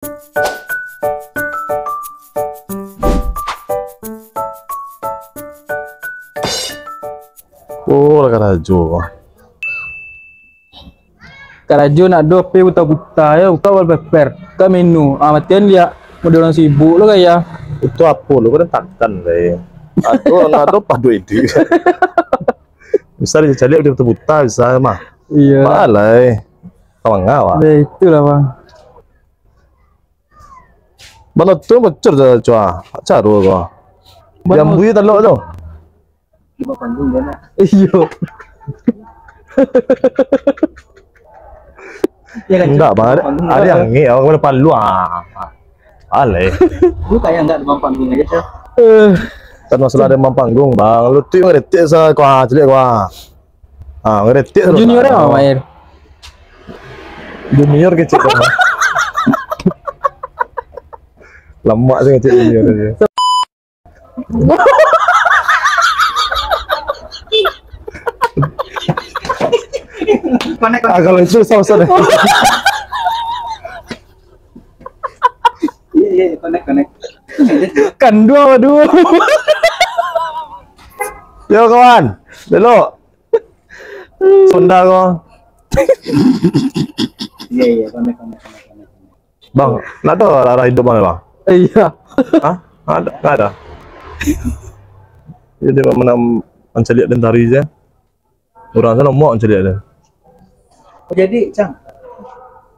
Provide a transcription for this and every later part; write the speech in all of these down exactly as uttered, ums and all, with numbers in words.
Oh, lah karajo. Karajo nak doh pe buta-buta yo, buka wallpaper, buka menu. Ah, matian liak, model urang sibuk lo gaya. Itu apo lo, kau takkan deh. Aduh, nak doh paduik itu. Bisa dicaliak dia buta-buta, bisa mah. Iya. Malah, eh. Tawang awak. Deh, itulah, Bang. Bana tu bocor dah, cua. Caro ko. Bana. Diambui talok tu. Iyo. Ya kan, Enggak, Bang. Ada, ada yang angin, abang kena palu, ah. Aleh. Bukan yang enggak di panggung aja, Cak. Eh. Kan masalah ada panggung, Bang. Lu tu yang ngeretik sa, kuah, ciliak, kuah. Ah, ngeretik terus. Junior lah, apa, Bang? Junior kecil, Bang. Lamak sih kecil junior tu. Konek, konek. Ah, kalau itu susah, susah deh. Iya, iya, konek, konek. Kanduang, aduh. Yo, kawan. Belok. Sonda ko. Iya, iya, konek, konek, konek, konek. Bang, nak tahu arah hidup bang, bang? Iya. Hah? Ada, nggak ada. Jadi mana mencari dan tari je. Orang sana mau mencari ada. Oh, jadi, Cang,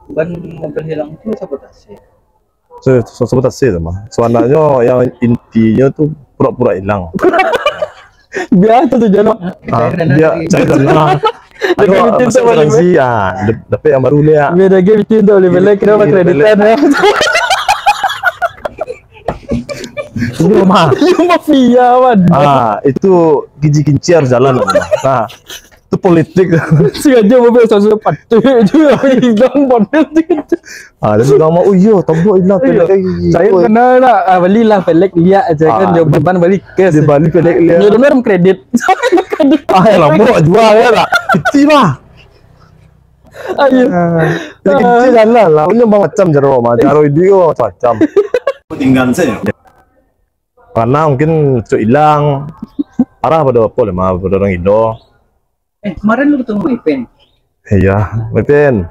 ban mobil hilang itu sabotase? Se-, se-, sabotase tu mah. Sebenarnya yang intinya tu pura-pura hilang. Biasa tu jalan. Ah, dia cari dana. Aduh, masuk asuransi, ah, dap-, dapat yang baru liak. Beda game itu tak boleh beli, kenapa kreditan, ya? Itu mah. Itu mafia, man. Ah, itu kiji kincir jalan. Nah, itu politik. Sengaja mobil sosok patut je, hilang bonnet. Ah, dia bilang, "Oh iyo, tombol hilang." Iyo. Saya kenal lah, ah, balilah pelek liak aja kan, dia beban balik cash. Dia balik pelek liak. Dia benar kredit. Ah, yang lama jual ya lah. Piti lah. Ayo. Ah, jadi kecil jalan lah. Punya macam jero mah. Jero ini ko macam-macam. Tinggal saja. Karena mungkin cuk hilang. Arah pada apa lah mah, pada orang Indo. Eh, kemarin lu ketemu Ipen? Iya, Ipen.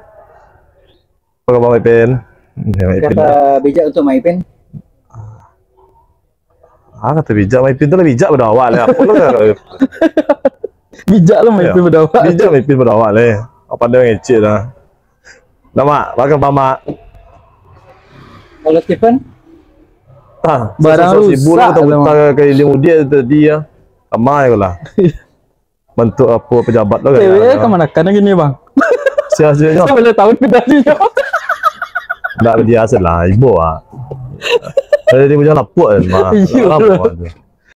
Apa kabar, Ipin? Ya, Ipin. Kata bijak untuk Mak Ipin? Ah, kata bijak, Mak Ipin tu lah bijak pada awak lah. Apa lu? Bijak lah Mak Ipin pada awak. Bijak Mak Ipin pada awak lah. Apa dia ngecek dah. Dah, Mak, makan apa, Mak? Kalau Stephen? Ah, barang sibuk rusak lah, Mak. Ke, ke ilim udik tadi ya. Sama ya lah. Bantuak apo pejabat tu kan. Cewek kamanakan lagi ni, Bang? Sia-sia nyo. Sia boleh tahu tu tadi nyo. Ndak biasa lah, ibo ah. Dari dia punya lapuk kan, mah. Iyo. Lapuk aja.